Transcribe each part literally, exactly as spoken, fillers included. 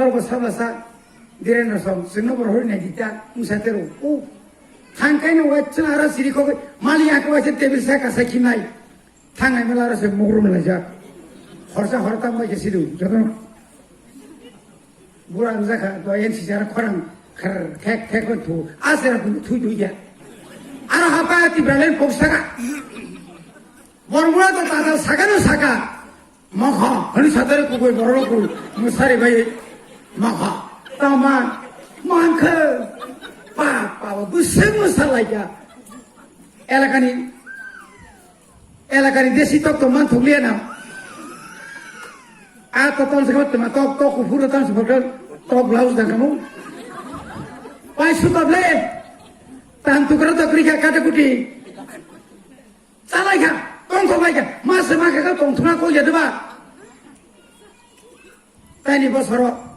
Aro bo sabla sa, Direndra Som, singno bor hori nai dita, musa tero. O, thang kai no wai chwng aro siri kok, mali ako wai se table sa kasa kinai. Thang nai mala aro se mugrum lai jak. Horsa hor tam bai ke sidu, jotono. Bura ang jakha, to N C C aro khorang, khar, thek, thek ko thu, ase aro thu thu ya. Aro hapa Tipraland pok saka. Bormura to tata saka no saka. Mokha, hani satare kubui borok kubui, musari bai. Mokha, taman, mankhe, pa, pa, buseng musalaika. Elakani, elakani desi tok to man thokliya na. A to ton se tok, tok, tok, kuphur ton se tok, tok blouse dan kamu. Pai sutable, tan tukra to krika kata kuti. Chalai kha, tongthok lai kha, ma se ma kha tongthokna kok ya deba. Taini bosoro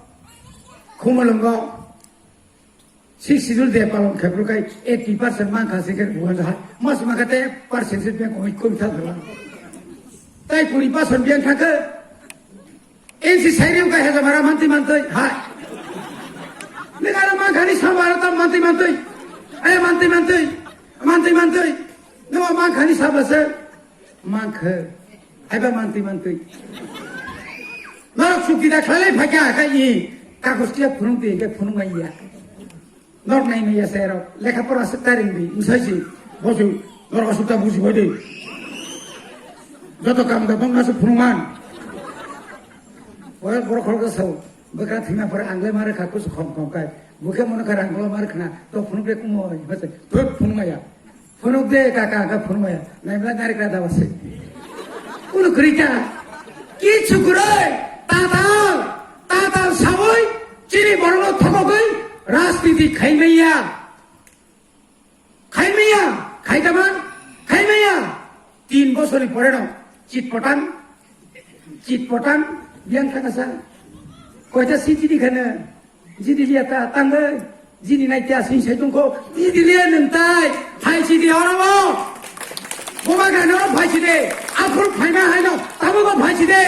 Khumulwngo six schedule de palon khaibru kai eighty percent man kha se khe buhan jahai. Ma se ma kha te percent se pe koi koi thal thal. Tai kuri percent biang thang khe N C sairi ka heza mara manti manti, hai. Negara mangkhani samara ta manti manti. Ay manti manti. Manti manti. No mangkhani sabla se. Mangkhe. Aiba manti manti. Norok sukti da khalai phakya ka i. Kagos tiya phunung ti ke phunung aiya. Norok nai maya se rok, lekha pora se taring di, usai si, bosu, norok asukta buji bai de. Joto kam da bang nasu phunungan. Ora borok khorok sao, bwkha thina pore angle mare kha kusu khom khom kai. Bwkha mono kha rang kola mare khna, to phunuk de kumo, base, thut phunung ya. Phunuk de kaka ka phunmaya. Naimla narikra da basi. Unu krika. Kichu guroi. Tatal. Tatal sawi. Chini borokno thokogoi. Rajniti khaimaya. Khaimaya. Khaitaman. Khaimaya. Tin bosori poreno. Chit potan. Chit potan. Biang thangasa. Koita si chini khana. Jidi liya ta tangoi, jini nai ta sing sai tongkho, jidi liya nung tai, phai si di oro o. Boba gani oro phai si de, aphuru phaima haino, tamo bo phai si de.